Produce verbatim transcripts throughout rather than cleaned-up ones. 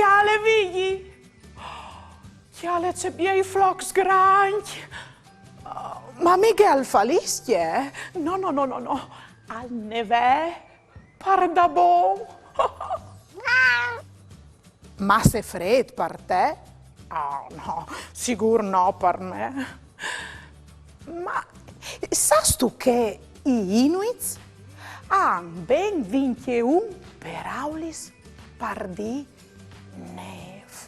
Cjale, Vigji! Cjale ce biei flocs grancj! Ma mighe al falischje, eh? No, no, no, no, no. Al nevee par da bon. Masse frêt par te? Ah, no, sigûr no par me. Ma sâstu che i Inuits a àn ben vincjeun peraulis par dî nêf?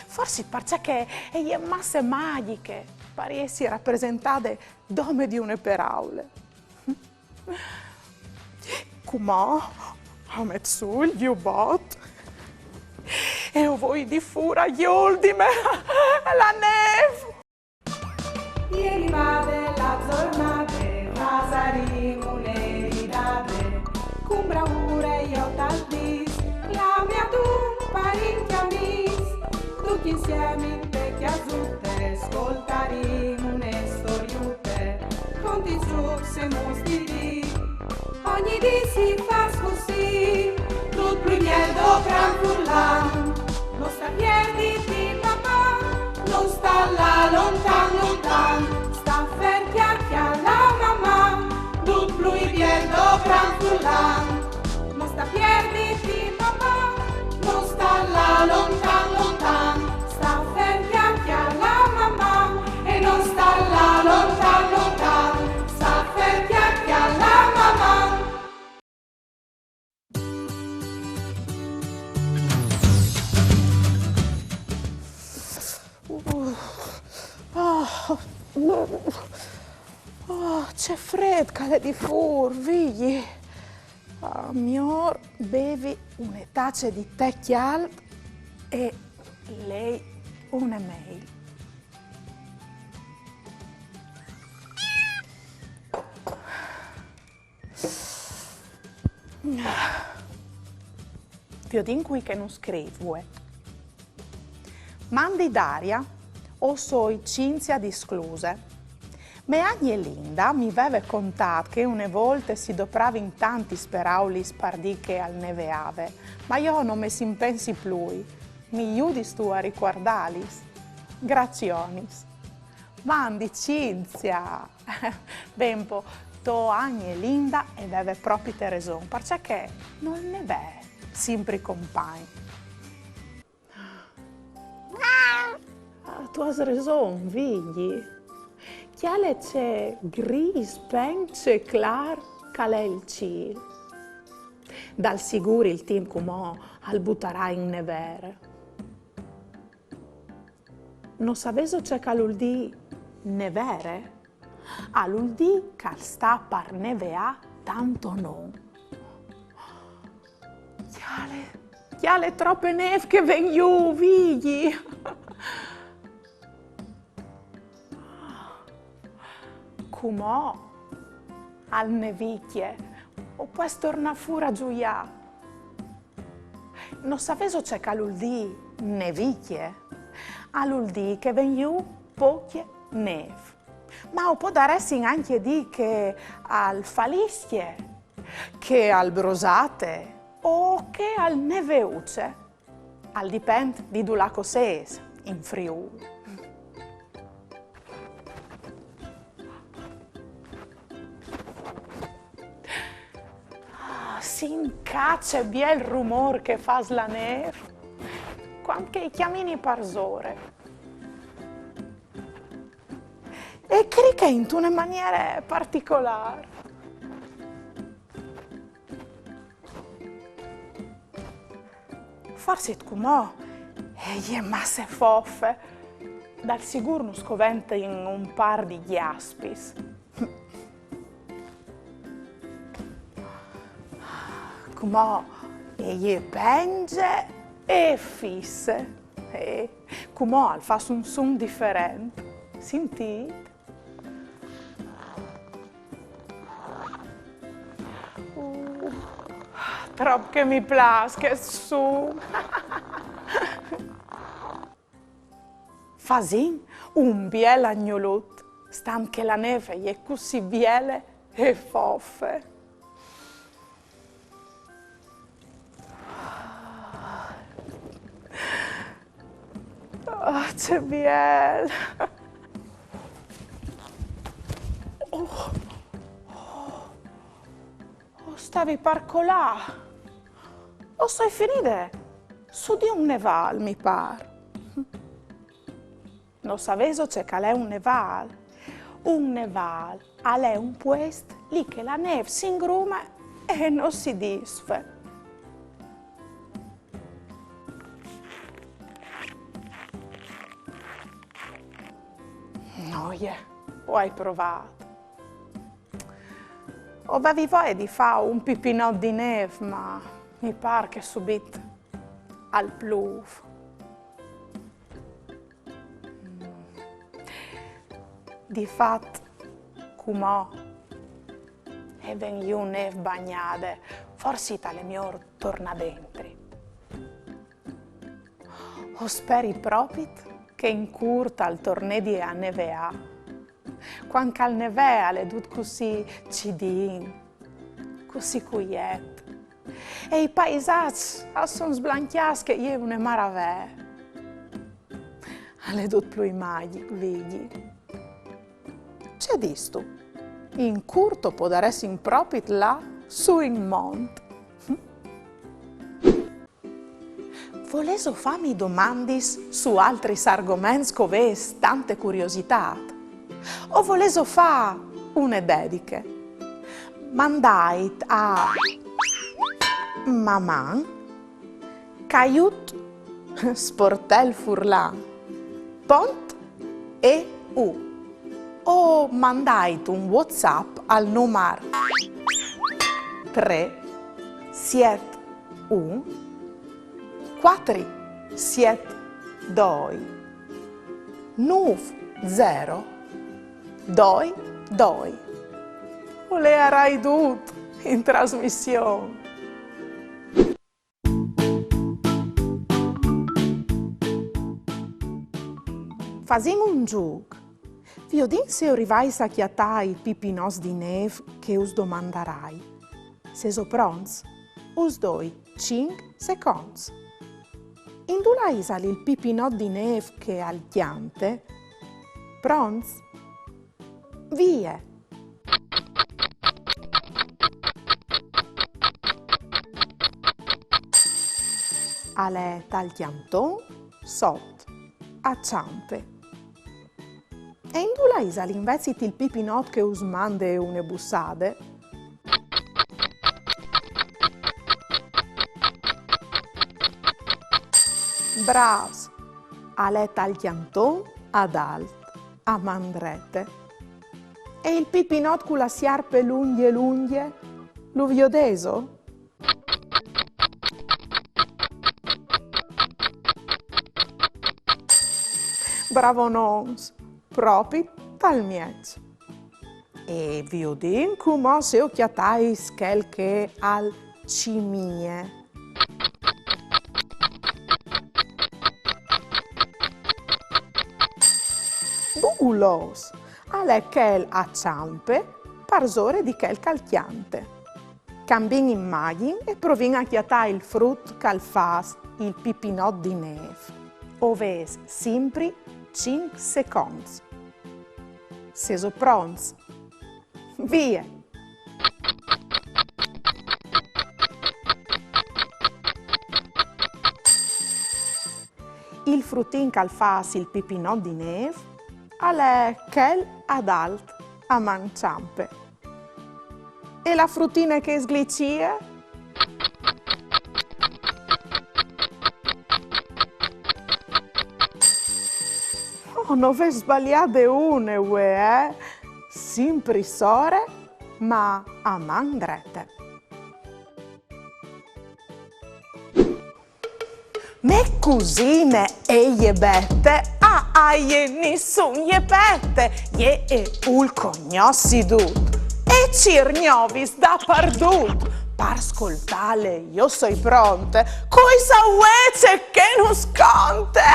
Forsit parcè che e je masse magjiche par jessi rapresentade dome di une peraule. Cumò o met sù il gjubot e o voi di fûr a gjoldiме la nêf. E je rivade la zornade, fasarìn une ridade, cun braure jo tal dîs, clame adun parint e amîs, ducj insiemi inte cjasute, scoltarìn une storiute, cont i zûcs e muts di dì. Ogni dì si fâs cussì, dut plui biel dopran furlan. No sta pierditi, papà, no sta lâ lontan, lontan. Sta fer, cjale, cjale la mamà, dut plui biel dopran furlan. No sta pierditi, papà, no sta lâ lontan, lontan. Sta fer, cjale, cjale la mamà, e no sta lâ lontan, lontan. Sta fer, cjale, cjale la mamà. Oh, oh, ce frêt che al è di fûr, Vigji. Ah, miôr bevi une tace di tè cjalt e lei une mail. Viodìn cui che nus scrîf vuê. Mandi Daria, o soi Cinzia di Scluse. Mê agne Linda mi veve contât che une volte si dopravin tantis peraulis par dî che al neveave, ma jo no mes impensi plui. Mi judistu a ricuardâlis? Gracionis. Mandi Cinzia! Ben po, tô agne Linda e veve propite reson, parcè che nol nevee simpri compagn. Ah, tu âs reson, Vigji. Cjale ce grîs, penç e clâr che al è il cîl. Dal sigûr il timp cumò al butarà in nevere. No savêso ce che al vûl dî nevere? Al vûl dî che al sta par neveâ tant o no. Cjale, cjale trope nêf che e ven jù, Vigji! Cumò al nevicje, o pues tornâ fûr a zuiâ. No savêso ce che al vûl dî nevicje? Al vûl dî che e ven jù pocje nêf. Ma o podaressin ancje dî che al falischje, che al brosate o che al neveuce. Al dipent di dulà che o sês in Friûl. Ah, sint ca ce biel rumôr che e fâs la nêf cuant che i cjamini parsore. E criche intune maniere particolâr. Forsit cumò e je masse fofe. Dal sigûr nus coventin un pâr di gjasps. Cumò e je pence e fisse. E cumò al fâs un sun diferent. Sintît? Uh, trop che mi plâs chest sun. Fasìn un biel agnulut, stant che la nêf e je cussì biele e fofe. Ah, ce biel! Oh, oh, o stavi par colâ. O soi finide su di un nevâl, mi par. No savêso ce che al è un nevâl? Un nevâl al è un puest li che la nêf si ingrume e no si disfe. Noie, o ai provât. O vevi voie di fâ un pipinot di nêf, ma mi par che subit al plûf. Mm. Di fat, cumò e ven jù nêf bagnade, forsit al è miôr tornâ dentri. O speri propit che in curt al tornedi a neveâ. Cuant che al nevee al è dut cussì cidin, cussì cuiet. E i paisaçs a son sblancjâts che e je une maravee. Al è dut plui magjic, viodi. Ce distu? In curt o podaressin propit lâ sù in mont. Volêso fâmi domandis su altris argoments che o vês tante curiositât? O volêso fâ une dediche? Mandait a maman caiut sportel furlan pont e u o mandait un WhatsApp al numar trê siet un cuatri siet doi nûf zero doi doi. O leiarai dut in trasmission. Fasìn un zûc. Viodìn se o rivais a cjatâ i pipinots di nêf che us domandarai. Sêso pronts? Us doi cinc seconts. Indulà isal il pipinot di nêf che al cjante? Pronts? Vie! Al è tal cjanton sot, a çampe. E indulà isal invezit il pipinot che us mande une bussade? Brâfs! Al è tal cjanton adalt, a man drete. E il pipinot cu la siarpe lungje lungje, lu viodêso? Bravonons, propit tal mieç. E viodìn cumò se o cjatais chel che al cimie. Bulos! Al è chel a çampe, parsore di chel che al cjante. Cambìn imagjin e provìn a cjatâ il frut che al fâs il pipinot di nêf. O vês simpri cinc seconts. Sêso pronts? Vie! Il frutin che al fâs il pipinot di nêf al è chel adalt, a man çampe. E la frutine che e sglicie? Oh, no vês sbaliade une, vuê, eh? Simpri sore, ma a man drete. Mê cusine e je Bete, a, a jê nissun je pete, jê e vûl cognossi dut, e cîr gnovis dapardut. Par scoltâle jo soi pronte, cui sa vuê ce che nus conte.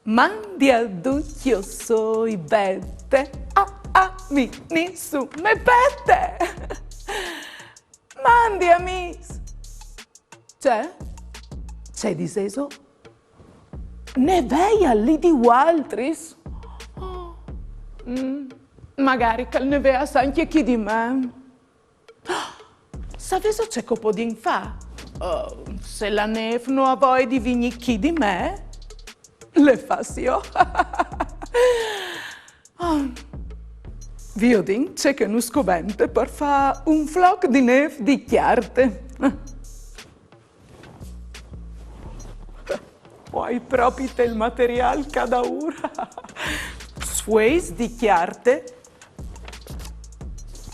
Mandi a ducj, jo soi Bete, a, a mi nissun me pete. Mandi amîs. Ce? Ce disêso? Neveial li di vualtris? Oh, mm, magari che al neveàs ancje chi di me. Savêso ce che o podìn fâ? Oh, se la nêf no à voie di vignî chi di me, le fâs jo. Ah, viodìn ce che nus covente par fâ un floc di nêf di cjarte. O ai propit il materiâl ca daûr. Sfueis di cjarte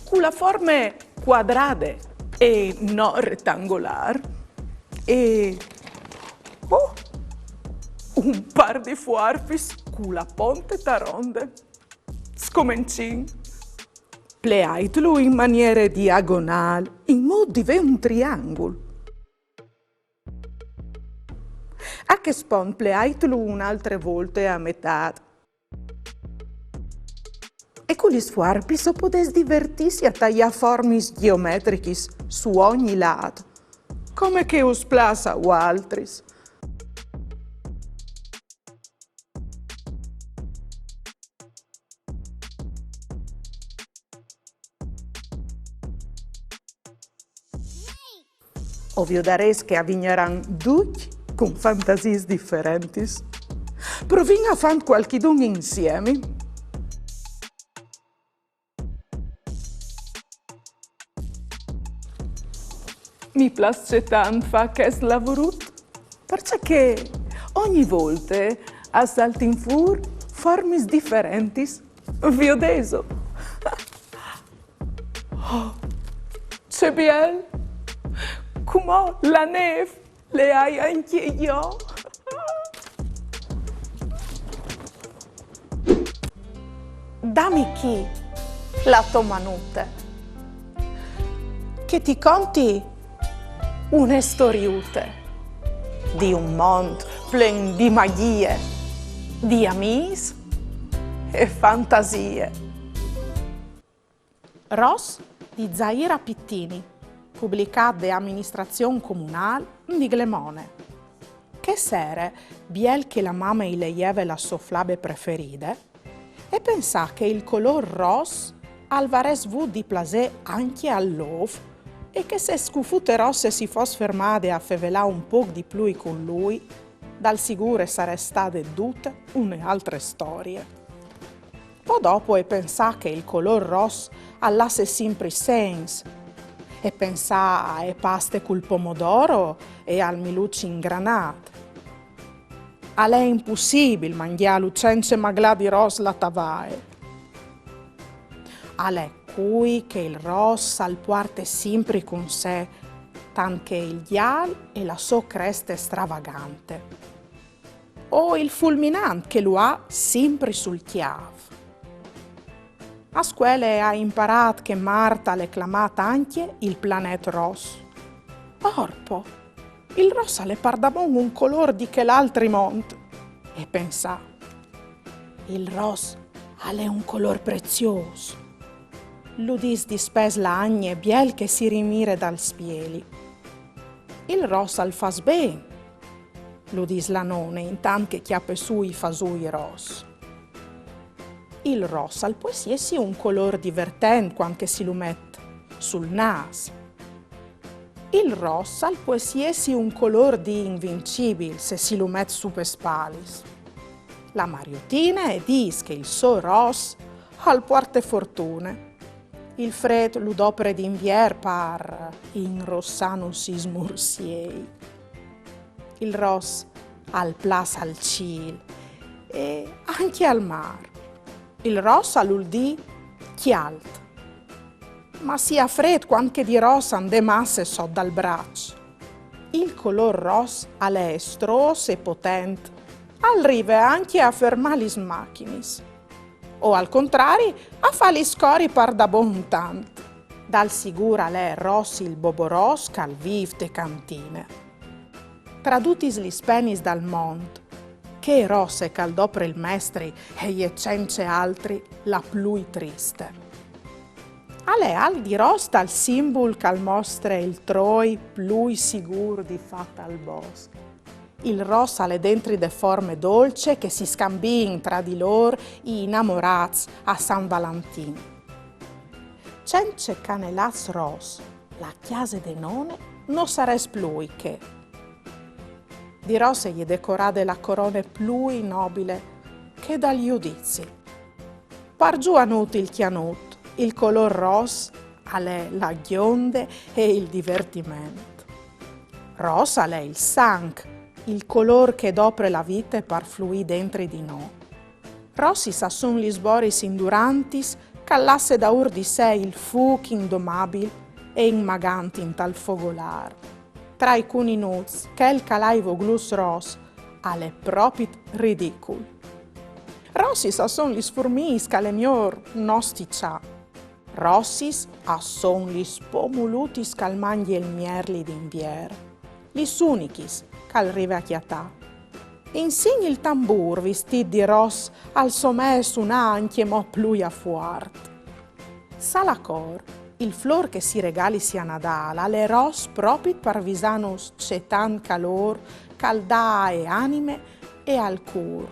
cu la forme cuadrade e no retangolâr e, oh, un pâr di fuarpis cu la ponte taronde. Scomencìn. Pleaitlu in maniere diagonâl, in mût di vê un triangul. A chest pont pleaitlu une altre volte a metât. E cu lis fuarpis o podês divertîsi a taiâ formis gjeometrichis su ogni lât, come che us plâs a vualtris. O viodarês che a vignaran ducj cun fantasiis diferentis. Provìn a fânt cualchidun insiemi. Mi plâs tant fâ chest lavorut, parcè che ogni volte a saltin fûr formis diferentis. Viodêso? Oh, ce biel! Cumò la nêf le ai ancje jo. Dami chi la tô manute, che ti conti une storiute di un mont plen di magjie, di amîs e fantasie. Ros di Zaira Pittini, publicât de aministrazion comunâl di Glemone. Chê sere, biel che la mame i leieve la sô flabe preferide, e pensà che il colôr ros al varès vût di plasê ancje al lôf, e che se Scufute Rosse si fos fermade a fevelâ un pôc di plui cun lui, dal sigûr e sarès stade dute une altre storie. Po dopo e pensà che il colôr ros al lasse simpri segns. E pensà ae paste cul pomodoro e al miluç ingranât. Al è impussibil mangjâlu cence maglâ di ros la tavaie. Al è cui che il ros al puarte simpri cun se, tant che il gjal e la sô creste stravagante. O il fulminant che lu à simpri sul cjâf. A scuele e à imparât che Mart al è clamât ancje il planet ros. Orpo! Il ros al è pardabon un colôr di chel altri mont. E pensà: il ros al è un colôr preziôs. Lu dîs dispès la agne biel che si rimire dal spieli. Il ros al fâs ben, lu dîs la none intant che e cjape sù i fasûi ros. Il ros al pues jessi un colôr divertent cuant che si lu met sul nâs. Il ros al pues jessi un colôr di invincibil se si lu met su pes spalis. La Mariotine e dîs che il so ros al puarte fortune. Il frêt lu dopre d'Invier par inrossânus i smursiei. Il ros al plâs al cîl e ancje al mâr. Il ros al vûl dî cjalt. Ma si à frêt cuant che di ros a 'nd è masse sot dal braç. Il colôr ros al è estrôs e potent. Al rive ancje a fermâ lis machinis. O al contrari, a fâlis cori pardabon tant. Dal sigûr al è Ros il boborôs che al vîf te cantine. Tra dutis lis penis dal mont, chê rose che al dopre il mestri e je cence altri la plui triste. Al è alc di ros dal simbul che al mostre il troi plui sigûr di fâ tal bosc. Il ros al è dentri de forme dolce che si scambiin tra di lôr i inamorâts a San Valentin. Cence canelâts ros, la cjase de none no sarès plui chê. Di ros e je decorade la corone plui nobile, chê dal judizi. Par Zuanut il cjanut, il colôr ros al è la gjonde e il divertiment. Ros al è il sanc, il colôr che dopre la vite par fluî dentri di nô. Rossis a son lis boris indurantis che al lasse daûr di se il fûc indomabil e inmagant intal fogolâr. Tra i cuninuts, chel che al à i voglûts ros al è propit ridicul. Rossis a son lis furmiis che al è miôr no stiçâ. Rossis a son lis pomulutis che al mangje il mierli d'Invier, lis unichis che al rive a cjatâ. Insin il tambûr vistît di ros al somee sunâ ancjemò plui a fuart. Salacor, il flôr che si regalisi a Nadâl, al è ros propit par visânus ce tant calôr che al dà ae anime e al cûr.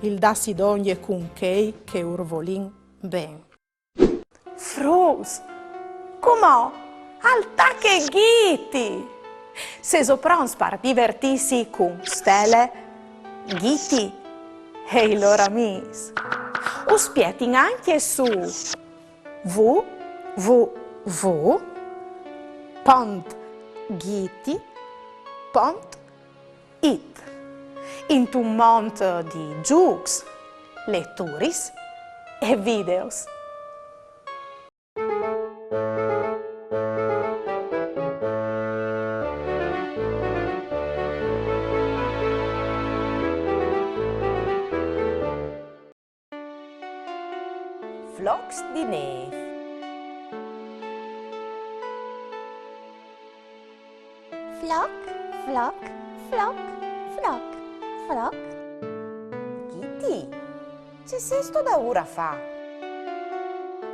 Il dâsi dongje cun chei che ur volìn ben. Fruts, cumò al tache Ghiti! Sêso pronts par divertîsi cun Stele, Ghiti e i lôr amîs? Us spietin ancje su w w w pont ghiti pont it, intun mont di zûcs, leturis e videos. Flocs di nêf. Floc, floc, floc, floc, floc. Ghiti, ce sêstu daûr a fâ?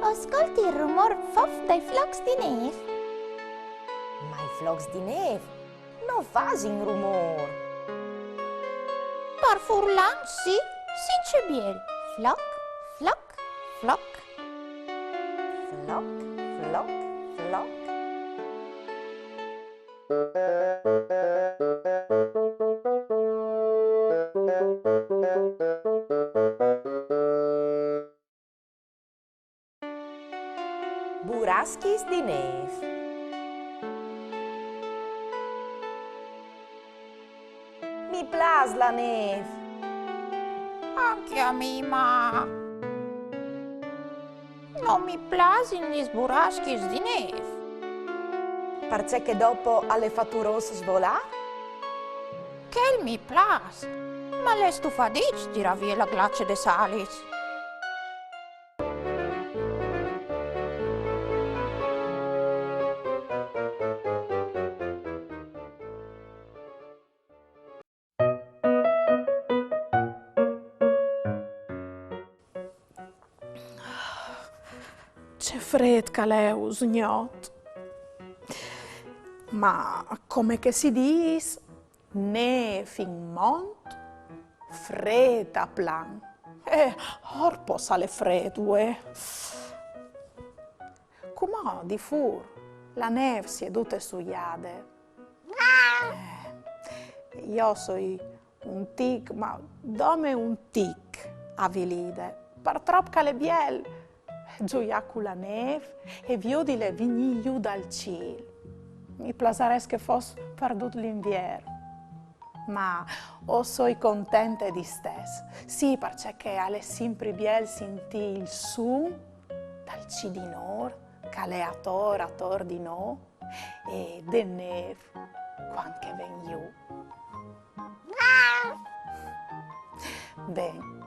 O scolti il rumôr fof dai flocs di nêf. Ma i flocs di nêf no fasin rumôr. Par furlan sì, sint ce biel. Floc, floc, floc. Floc, floc, floc. Burascjis di nêf. Mi plâs la nêf. Ancje a mi, ma no mi plasin lis burascjis di nêf. Parcè che dopo al è faturôs svolâ? Chel mi plâs, ma al è stufadiç tirâ vie la glace des alis. Ce frêt che al è usgnot. Ma come che si dîs, nêf in mont, frêt a plan. Eh, orpo se al è frêt, vuê. Cumò di fûr la nêf si è dute suiade. Eh, jo o soi un tic, ma dome un tic avilide, par trop che al è biel zuiâ cu la nêf e viodile vignî jù dal cîl. Mi plasarès che al fos par dut l'Invier. Ma o soi contente distès. Sì, parcè che al è simpri biel sintî il sun dal cidinôr che al è ator, ator di nô, e de nêf cuant che e ven jù. Ben,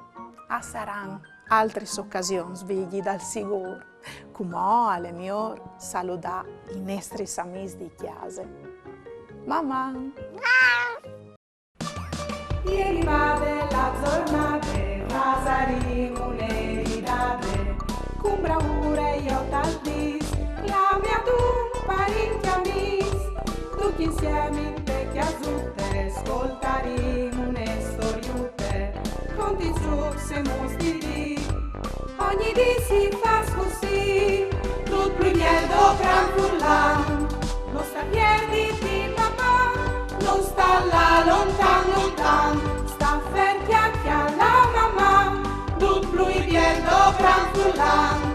a saran altris ocasions, Vigji, dal sigûr. Cumò al è miôr saludâ i nestris amîs di cjase. Maman! E rivade la zornade, fasarìn une ridade, cun braure jo tal dîs, Rinchiamis, tutti insieme in te chiasute, scoltaremo une storiute, conti trucs e mostri. Ogni dì si fa così, tut plui biel do gran furlan. Non sta pierdi di mamma, non sta là lontan lontan, sta fer chiacchia la mamma, tut plui biel do gran furlan.